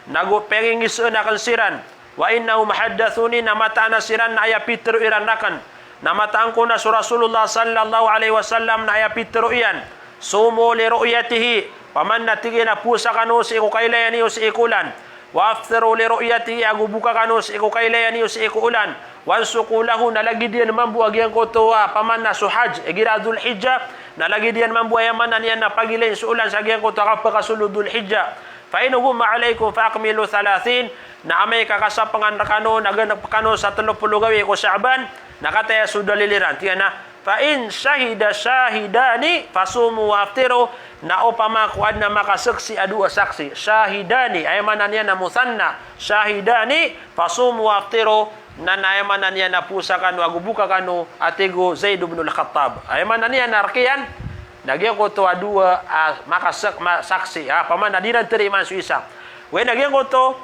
Nago pengingiseen aken siran. Wa innahum haddathuni, na mataan a siran na aya pitero iran raken. Na mataan ko na so Rasulullah sallallahu alaihi wasallam na aya pitero iyan, "Sumu li ru'yatihi." Opama na tig iyan a powasa kano sii ko kailayan iyo sii ko olan. "Wa aftiru li ru'yatihi," ago boka kano sii ko kailayan iyo sii ko olan. "Wansuku lahu," na lagid iyan mambo a giyangkoto a, opama na so Hajj, igira Dhul Hijjah, na lagid iyan mambo aya maana niyan na pagilayn so olan sa giyangkoto a kapakasold o Dhul Hijjah. "Fa in ghumma alaikum fa akmilu thalathin," na amay ka kasapengan rekano na ganep kano sa telo polo gawii ko Sha'ban, na kataya so dalil iran. Tig iyan a, "Fa in shahida shahidani fasumu wa aftiru," na opama ko aden a makasaksi a dowa saksi. Shahidani, aya maana niyan na muthanna. "Shahidani fasumu wa aftiru," na, na aya maana niyan na powasa kano ago boka kano, a tig o Zaid ibn al-Khattab. Aya maana niyan na rk iyan na giyangkoto a dowa, a, makasak-, ma-, saksi, a, opama na di iran tarimaan so isa. Oway na giyangkoto,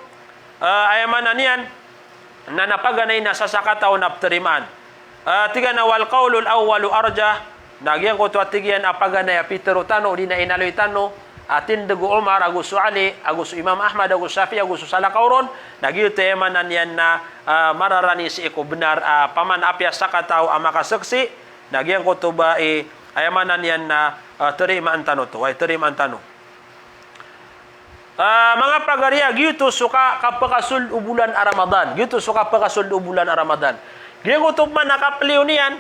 a, aya maana niyan na, na paganay na sa sakataw na ptarimaan. A, tig iyan a wal qawlul awwalu arjah, na giyangkoto a tig iyan a paganay a pitero tano, odi na inaloy tano, a tindeg o Umar, ago so Ali, ago so Imam Ahmad, ago so Shafi'i, ago so salakaw ron, na giyoto aya maana niyan na, a, mararani sii ko benar, a, opama na apiya sakataw a makasaksi, na giyangkoto ba i, aya maana niyan na, a, tarimaan tano oto, oway, tarimaan tano. A, manga pagari a, giyoto so ka-, kapakasold o bolan a Ramadan. Giyoto so kapakasold o bolan a Ramadan. Giyangkoto opama na kapliyo niyan,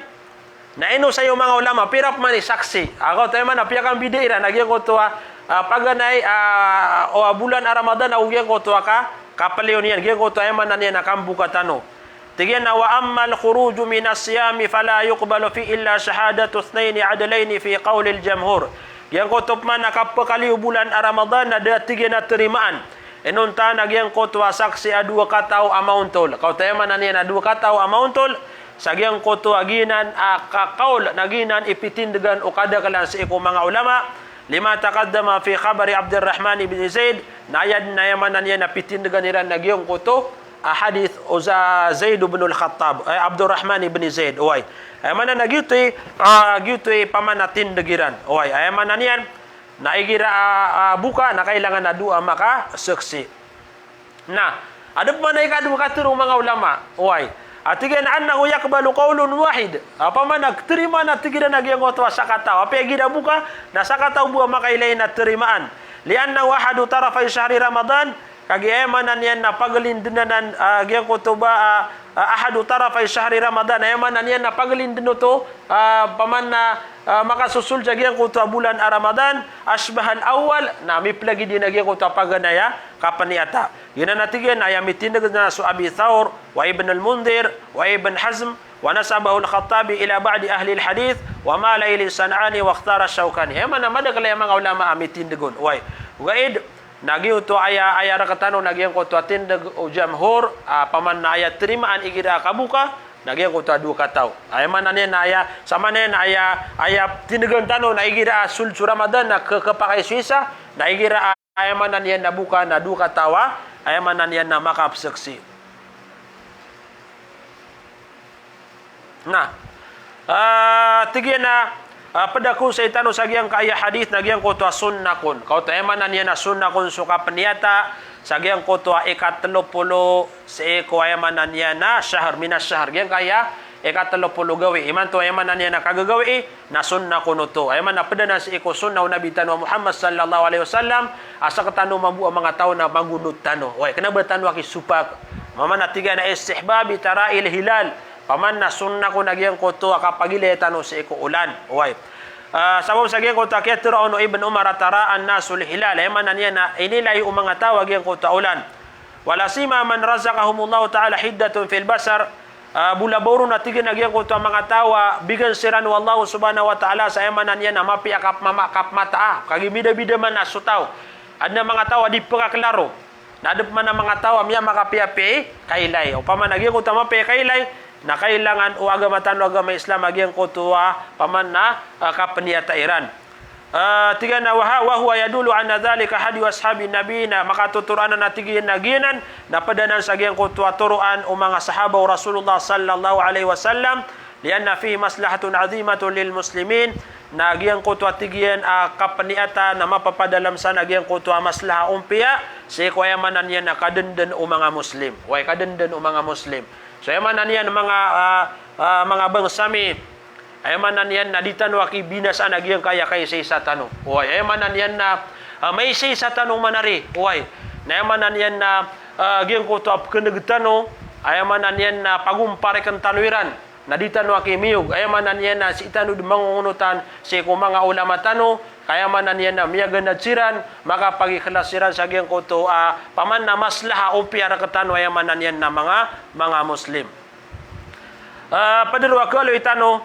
na inosay o manga ulama, pira opama i saksi. A, kaoto aya maana piyakambida iran a giyangkoto a, a, paganay, a, o, a, bolan a Ramadan, ago giyangkoto a ka-, kapliyo niyan. Giyangkoto aya maana niyan na kamboka tano. Tig iyan a, "Wa ammal khuruju minas siyami fala yuqbalu fi illa shahadatu ithnayni adlayni fi qawlil jamhur." Giyangkoto opama na kapakaliyo bolan a Ramadan na da, tig iyan, a tarimaan inonta na giyangkoto a saksi a dowa kataw a maontol. Kaoto aya maana niyan na dowa kataw a maontol, sa giyangkoto a giyanan a ka-, kawl na giyanan i pitindegan o kadaklan sii ko manga ulama. Lima taqaddama fi khabari Abdurrahman ibn Zaid, na aya den, aya maana niyan na pitindegan iran na giyangkoto a hadith o Za-, Zaid ibn al-Khattab, eh, Abdurrahman ibn Zaid, oway. Aya maana na giyoto i, a, giyoto i opama na tindeg iran, oway. Aya maana niyan na igira, a, a, boka na kailangan a dowa makasaksi. Na, adn opama na ikadowa katero o manga ulama, oway. A tig iyan a annahu yuqbalu qawlun wahid. Opama na tarimaan a tig iran a giyangkoto a sakataw. Apiya igira boka, na sakataw bo a makailay na tarimaan. Li'annahu ahadu tarafay shahri Ramadan, kagiya aya maana niyan na pagelindenan, a, giyangkoto ba, a, a, ahadu tarafay shahri Ramadan. Aya maana niyan na pagelinden oto, a, opama na, a, makasosold sa giyangkoto a bolan a Ramadan, ashbahal awwal, na miplagid iyan a giyangkoto a paganay a kapeniyata. Giyanan a tig iyan a aya mitindeg na so Abi Thawr, wa Ibn al-Mundhir, wa Ibn Hazm, Wa nasabahu al-Khattabi ila ba'di ahli al-hadith, wa mala ilayhi San'ani wa ikhtara Shawkani. Aya maana, madakl aya manga ulama a mitindg on. Oway. Ogaid na giyoto aya, aya rktano na giyangkoto a tindg o jamhur, a, paman na aya tarimaan igira a kaboka na giyangkoto a dowa kataw. Aya maana niyan na aya, samanan aya, aya tindgan tano na igira a sold so Ramadan na kh-, khapakay so isa, na igira a aya maana niyan na boka na dowa kataw a, aya maana niyan na makapsaksi. Na, ah, tig iyan a, ah, pd akn sa itano sa giyangkaya hadith na giyangkoto a sunnah kon. Kaoto aya maana niyan na sunnah kon so kapniyata sa giyangkoto a ikatlo polo sii ko aya maana niyan na shahr, min ash-shahr. Giyangkaya ikatlo polo gawii. Imanto aya maana niyan na kagagawii na sunnah kon oto. Aya maana pd anan sii ko sunnah o Nabi tano a Muhammad sallallahu alaihi wasallam, a sktano mambo a manga taw na magonot tano. Oway, kna ba tano a kisopak. Maana tig iyan a istihbabi tara'il hilal. Paman na sunnah kon a giyangkoto a kapagilay tano sii ko olan. Oway. Ah, sabap sa giyangkoto a kiyatharoa on o Ibn Umar a tara'an nasul hilal. Aya maana niyan na inilay o manga taw a giyangkoto a olan. Wala siyama man razaqahumullahu ta'ala hiddatun fil basar. Ah, bo labaw ron a tig iyan a giyangkoto a manga taw a bigan siran o Allah subhanahu wa ta'ala sa aya maana niyan na mapiya a kap-, mama-, kapmataa. Kagiya bidabida man a so taw. Adn a manga taw a di pkaklaro. Na adn pman a manga taw a miyamakapiyapiya i kailay. Opama na giyangkoto a mapiya i kailay, na kailangan o agama tano a agama Islam a giyangkoto a paman na, ah, kapniyata iran. Ah, tig iyan a wa ha-, wa huwa yadullu anna dhalika hadyu ashabin nabi, na makatotoro anan a tig iyan a giyanan, na pd anan sa giyangkoto a toroan o manga sahaba o Rasulullah sallallahu alaihi wasallam, lianna fihi maslahatun azimatun lil muslimin, na giyangkoto a tig iyan a kapniyata na mapapadalm san a giyangkoto a maslaha ompiya, sii ko aya maana niyan na kadndn o manga Muslim. Oway, kadndn o manga Muslim. So aya maana niyan manga, ah, ah, manga bangsa mi, aya maana niyan na di tano a kibinasaan a giyangkaya kaisaisa tano. Oway, aya maana niyan na, ah, maisaisa tano man ari. Oway. Na aya maana niyan na, ah, giyangkoto a pkneg tano, aya maana niyan na pagompar ikn tano iran. Na di tano a kimiyog, aya maana niyan na sii tano dn mangongonotan sii ko manga ulama tano, ka aya maana niyan na miyaganad siran, makapagikhlas siran sa giyangkoto a paman na maslaha ompiya rktano aya maana niyan na manga, manga Muslim. Ah, pd ron a kaaloy tano,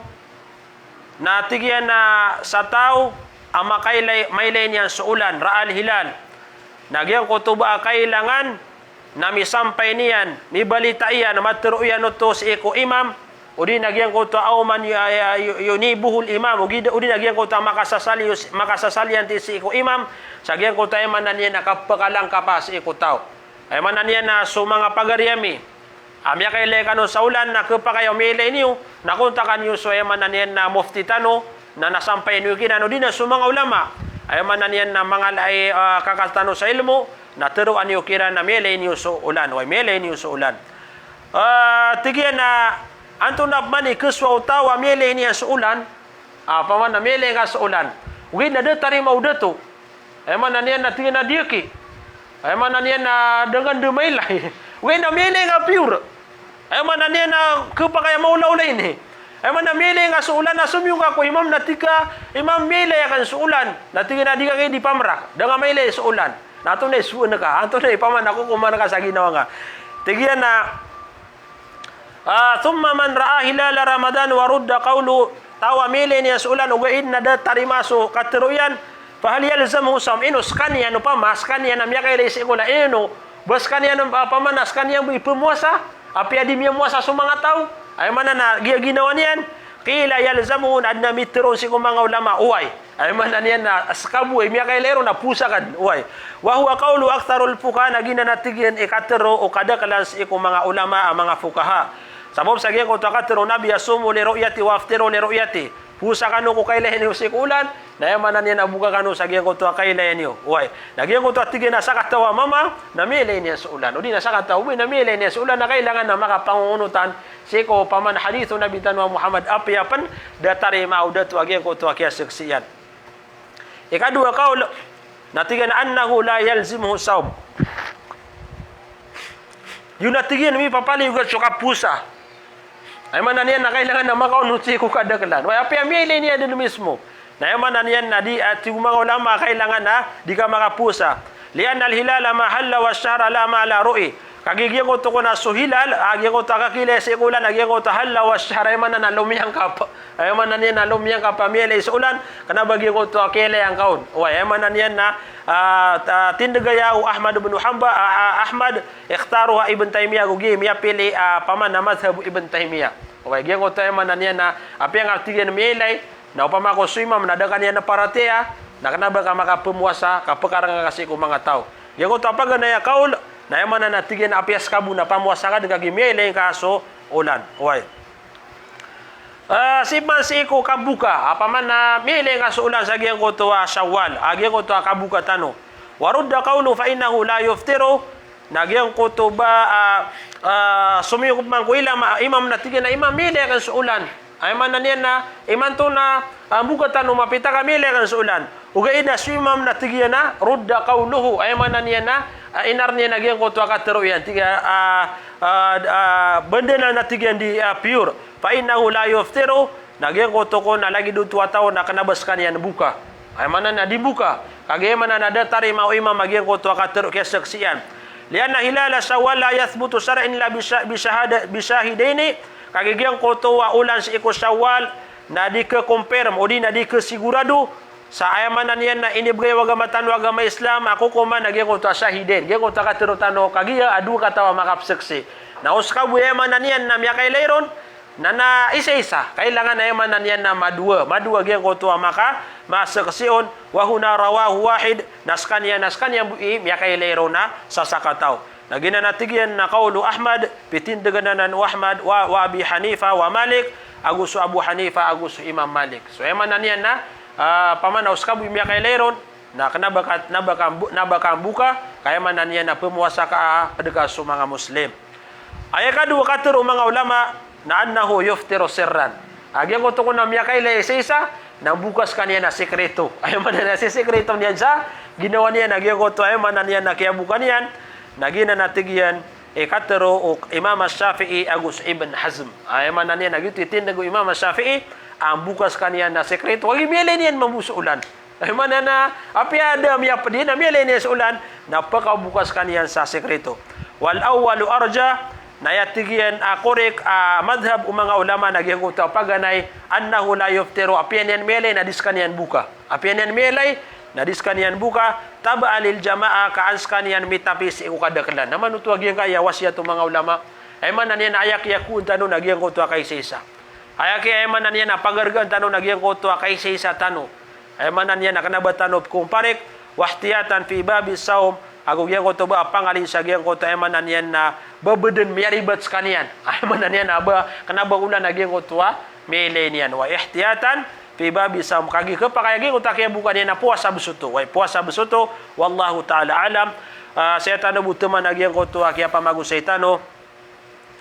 na tig iyan a sa taw a makailay, mailay niyan so olan, ra'al hilal. Na giyangkoto ba a kailangan na misampay niyan, mibalita iyan, matharo iyan oto sii ko imam, odi na giyangkoto a aw man yu-, yu-, yu-, yunibuhul imam, odi, odi na giyangkoto a makasasali, makasasali iyan ti sii ko imam, sa giyangkoto aya maana niyan na kapkalangkapa sii ko taw. Aya maana niyan na so manga pagari ami a miyakailay kano sa olan na khapakay a miyailay niyo, na kontakan iyo so aya maana niyan na mufti tano, na, na sampay niyo kiran, odi na so manga ulama, aya maana niyan na manga lai, ah, kaka tano sa ilmo, na tharoa niyo kiran na miyailay niyo so olan, oway, miyailay niyo so olan. Ah, tig iyan a antonaa pman i khasowa o taw a miyailay niyan so olan, ah, paman na miyailay ka so olan. Ogaid na da tarimaa o dato. Aya maana niyan na tig iyan a diyaki. Aya maana niyan na da ngka dn mailay. Ogaid na miyailay ka pure. Aya maana niyan na khapakay a maolaola ini. Aya maana miyailay ngka so olan, na somiyong ka ko imam na tig ka, "Imam, miyailay akn so olan." Na tig iyan a di ka kay di pamrak. Da ngka mailay so olan. Na antonaa i soan ka, antonaa i paman a kokoman ka sa ginawa ngka. Tig iyan a, ah, thumma man ra'a hilala Ramadan wa rudda qawluhu, taw a miyailay niyan so olan ogaid na da tarimaa so katharo iyan, fa hal yalzamuhu sawm, ino skaniyan, opama skaniyan a miyakailay sii ko olan, ino ba skaniyan, ah, paman a skaniyan bo i pmowasa, apiya di miyamowasa so manga taw, aya maana na giya ginawa niyan. Qila yalzamuhu, na adn a mitharo on sii ko manga ulama, oway. Aya maana niyan na ska bo i miyakailay ron na powasa ka dn, oway. Wa huwa qawlu aktharil fuqaha, na giyanan a tig iyan i katharo o kadaklan sii ko manga ulama a manga fuqaha. Sabap sa giyangkoto a katharo o Nabi a sumu li ru'yatihi wa aftiru li ru'yatihi. Powasa kano ko kailay niyo sii ko olan, na aya maana niyan a boka kano sa giyangkoto a kailay niyo. Oway. Na giyangkoto a tig iyan a sakataw a mama na miyailay niyan so olan, odi na sakataw a babay na miyailay niyan so olan, na kailangan na makapangongonotan sii ko paman hadith o Nabi tano a Muhammad, apiya pn da tarimaa o dato a giyangkoto a kiyasaksi iyan. Ikadowa a kawl, na tig iyan a annahu la yalzimuhu sawm. Iyo na tig iyan mipapaliyogat so kapowasa. Aya maana niyan na kailangan na makaonot sii ko kadaklan. Oway, apiya miyailay niyan dn mismo. Na aya maana niyan na di, ah, tig o manga ulama, kailangan na di ka makapowasa. Li'annal hilala ma halla wash shahra la ma la ru'i. Kagiya giyangkoto kon a so hilal, a giyangkoto a kakiilay sii ko olan, a giyangkoto a hal lawa shahr, aya maana na lomiyangkap. Aya maana niyan na lomiyangkap a miyailay so olan, kna ba giyangkoto a kiyailay angka on. Oway, aya maana niyan na, ah, ta-, tindg aya o Ahmad ibn Hanbal, ah, ah, Ahmad, ikhtaruha Ibn Taymiyyah, go giya miyapili, ah, pman a madhhab o Ibn Taymiyyah. Oway, giyangkoto aya maana niyan na, apiya ngka tig iyan miyailay, na opama ko so imam na da ka niyan paratiyaya, na kna ba ka makapmowasa, ka pkarangka sii ko manga taw. Giyangkoto a paganay a kawl, na aya maana na tig iyan apiya ska bo na pamowasa ka dn kagiya miyailay ngka so olan. Oway. Ah, sii pman sii ko kamboka, a pman a miyailay ngka so olan sa giyangkoto a Shawwal, a giyangkoto a kamboka tano. Wa rudda qawluhu fa innahu la yuftiru, na giyangkoto ba, ah, ah, somiyong pman ko ilama, imam na tig iyan a imam miyailay akn so olan. Aya maana niyan na, imanto na, ah, mboka tano mapita ka miyailay akn so olan. Ogaid na so imam na tig iyan a, rudda qawluhu. Aya maana niyan na, ah, inar iyan a giyangkoto a katharo iyan. Tig iyan, ah, ah, ah, bndanan na tig iyan di, ah, pure. Fa innahu la yuftiru, na giyangkoto kon a lagid oto a taw na kna ba skaniyan mboka. Aya maana na di mboka. Kagiya aya maana na da tarima o imam a giyangkoto a katharo, kiyasaksian. Lianna hilala Shawwal la yathbutu shar'an illa bi sha-, bi shahada-, bi shahidaini. Kagiya giyangkoto a olan sii ko Shawwal, na di khakompirm, odi na di khasigorado, sa aya maana niyan na inibgay o agama tano a agama Islam, a kokoman a giyangkoto a shahidain. Giyangkoto a katharo tano, kagiya a dowa kataw a makapsaksi. Na o ska bo aya maana niyan na miyakailay ron, na, na isaisa. Kailangan aya maana niyan na madowa. Madowa giyangkoto a maka-, masaksi on. Wa huna rawahu wahid, na skaniyan, na skaniyan bo i miyakailay ron a sasakataw. Na giyanan a tig iyan na qawlu Ahmad, pitindgan anan o Ahmad, wa, wa Abi Hanifa, wa Malik, ago so Abu Hanifa, ago so Imam Malik. So aya maana niyan na, ah, pman a o ska bo i miyakailay ron, na kna ba ka, na ba ka mbo-, na ba ka mboka, ka aya maana niyan na pmowasa ka, ah, pd ka so manga Muslim. Aya kadowa katharo o manga ulama na annahu yuftiru sirran. A giyangkoto kon a miyakailay isaisa, na mboka skaniyan a sikreto. Aya maana na sisikreto niyan sa ginawa niyan a giyangkoto, aya maana niyan na kiyaboka niyan, na giyanan a tig iyan i katharo o Imam Shafi'i ago so Ibn Hazm. Aya maana niyan na giyoto i tindg o Imam Shafi'i, a mboka skaniyan a sikreto. Kagiya miyailay niyan mambo so olan. Aya maana na, apiya da miyapdi na miyailay niyan so olan, na pkaboka skaniyan sa sikreto. Wal awwalu arjah, na aya tig iyan a korek a madhhab o manga ulama na giyangkoto a paganay, annahu la yuftiru, apiya niyan miyailay na di skaniyan boka. Apiya niyan miyailay na di skaniyan boka, tab'an lil jama'ah, ka an skaniyan mitapi sii ko kadaklan. Na manoto a giyangkaya wasiyat o manga ulama. Aya maana niyan na aya kiyakowa tano na giyangkoto a kaisaisa. Aya ki, aya maana niyan na pagargaan tano na giyangkoto a kaisaisa tano. Aya maana niyan na kna ba tano pkomparik, wa ihtiyatan fi babi sawm, ago giyangkoto ba a pangalin sa giyangkoto, aya maana niyan na ba bdn miyaribat skaniyan. Aya maana niyan na ba, kna ba olan a giyangkoto a miyailay niyan. Wa ihtiyatan fi babi sawm, kagiya khapakay a giyangkoto a kiyaboka niyan na powasa bs oto. Way, powasa bs oto. Wallahu ta'ala a'lam. Ah, saya tano bo tman a giyangkoto a kiyapamagosay tano.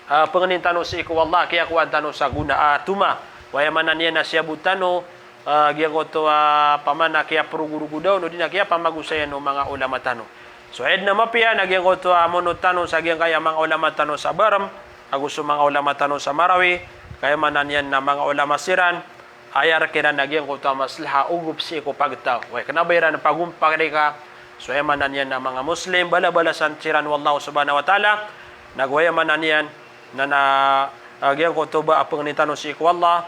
Ah, pangnin tano sii ko Allah, kiyakowaan tano sa gona, ah, toma. Aya maana niyan na siyabot tano, ah, giyangkoto, ah, pman a kiyaprogorogoda on, odi na kiyapamagosayan o manga ulama tano. So aya dn a mapiya na giyangkoto a monot tano sa giyangkaya manga ulama tano sa Barm, ago so manga ulama tano sa Marawi, ka aya maana niyan na manga ulama siran, aya rk iran a giyangkoto a maslaha ogop sii ko pagtaw. Way, kna ba iran pagomparik a, so aya maana niyan na manga Muslim, balabalasan siran o Allah subhanahu wa ta'ala, nago aya maana niyan na, na, ah, giyangkoto ba a pangnin tano sii ko Allah,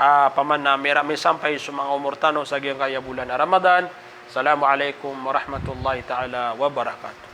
ah, pman a mira misampay so manga omor tano sa giyangkaya bolan a Ramadan. Assalamu alaikum warahmatullahi ta'ala wabarakatuh.